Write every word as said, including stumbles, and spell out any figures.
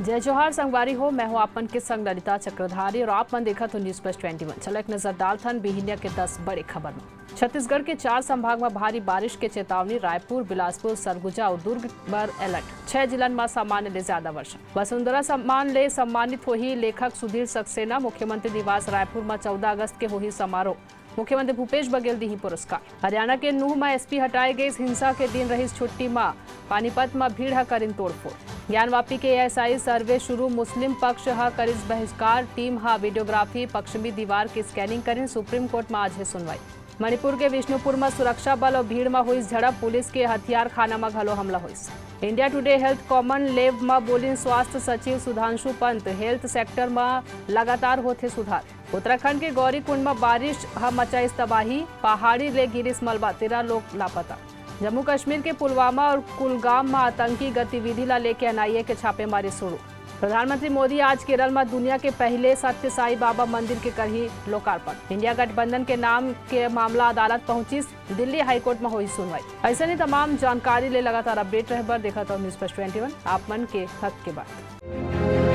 जय जोहार संगवारी हो, मैं हूं आप मन के संग ललिता चक्रधारी और आप मन देखत हो News Plus Twenty One। चलो एक नजर डालथन बिहिनिया के दस बड़े खबर में। छत्तीसगढ़ के चार संभाग में भारी बारिश के चेतावनी, रायपुर, बिलासपुर, सरगुजा और दुर्ग बर अलर्ट। छह जिलन में सामान्य ले ज्यादा वर्षा। वसुंधरा सम्मान ले सम्मानित होही लेखक सुधीर सक्सेना, मुख्यमंत्री निवास रायपुर में चौदह अगस्त के होही समारोह। मुख्यमंत्री भूपेश बघेल दिही पुरस्कार। हरियाणा के नूह म एसपी हटाए गइस, हिंसा के दिन रहिस छुट्टी म, पानीपत म भीड़ ह करिन तोड़फोड़। ज्ञानवापी के एएसआई सर्वे शुरू, मुस्लिम पक्ष ह करिस बहिष्कार, टीम ह वीडियोग्राफी, पश्चिमी दीवार के स्कैनिंग करिन, सुप्रीम कोर्ट म आज हे सुनवाई। मणिपुर के विष्णुपुर म सुरक्षा बल अउ भीड़ म होइस झड़प, पुलिस के हथियार खाना म घलो हमला होइस। इंडिया टुडे हेल्थ कॉमन लेव म बोलिन स्वास्थ्य सचिव सुधांशु पंत, हेल्थ सेक्टर म लगातार होथे सुधार। उत्तराखंड के गौरीकुंड म बारिश ह मचाइस तबाही, पहाड़ी ले गिरिस मलबा, तेरह लोग लापता। जम्मू कश्मीर के पुलवामा और कुलगाम म आतंकी गतिविधि ला लेके एनआईए के छापेमारी शुरू। प्रधानमंत्री मोदी आज केरल म दुनिया के पहले सत्य साई बाबा मंदिर के करही लोकार्पण। इंडिया गठबंधन के नाम के मामला अदालत पहुंचिस, दिल्ली हाईकोर्ट म होही सुनवाई। अइसने तमाम जानकारी ले लगातार अपडेट रहे बर देखत रहो News Plus Twenty One, आप मन के हक के बात।